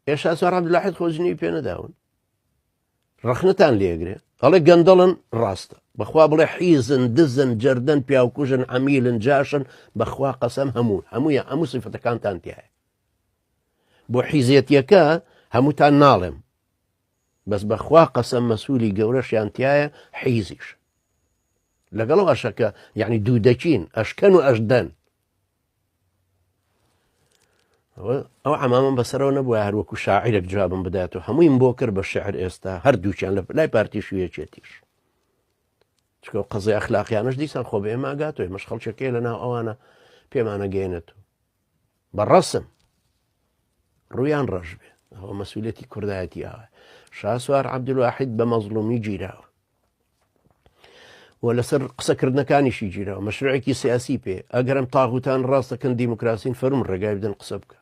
ئێ شاسوار عەبدولواحید خۆ جنێوی پێ نەداون ڕەخنەتان لێگرێ ئەڵێ گەندەڵن ڕاستە بەخوا بڵێ حیزن دزن جەردەن پیاوکوژن عەمیلن جاشن بەخوا قەسەم هەموو هەموویان هەموو سیفەتەکانتان تایە بۆ حیزێتیەکە هەمووتان ناڵێم بەس بەخوا قەسەم مەسوولی گەورەشیان تایە حیزیش لەگەڵ ئەشەکە یعنی دوو دەکین ئەشکەن و ئەشدەن ئەو عەمامەم بەسەرەوە نەبووە هەر وەکو شاعیرێک جوابم بدات و هەموویم بۆ کرد بە شعر ئێستا هەردووکیان لە لای پارتیش و یەکێتیش چکە قەزی ئەخلاقیانش دیسان خۆ بە ئێمە ئاگاتەوە ئێمەش خەڵکەکەی لە ناو ئەوانە پێمانەگەێنێت و بە ڕەسم ڕویان ڕەش بێ ئەوە مەسوولەتی کوردایەتی ئاوە شاسوار عەبدولواحید بە مەزڵومی گیراوە و لەسەر قسەکردنەکانیشی گیراوە مەشروعێکی سیاسی پێ ئەگەرم تاغوتان ڕاستەکەن دیموکراسین فەرم ڕێگای بدەن قسە بکە.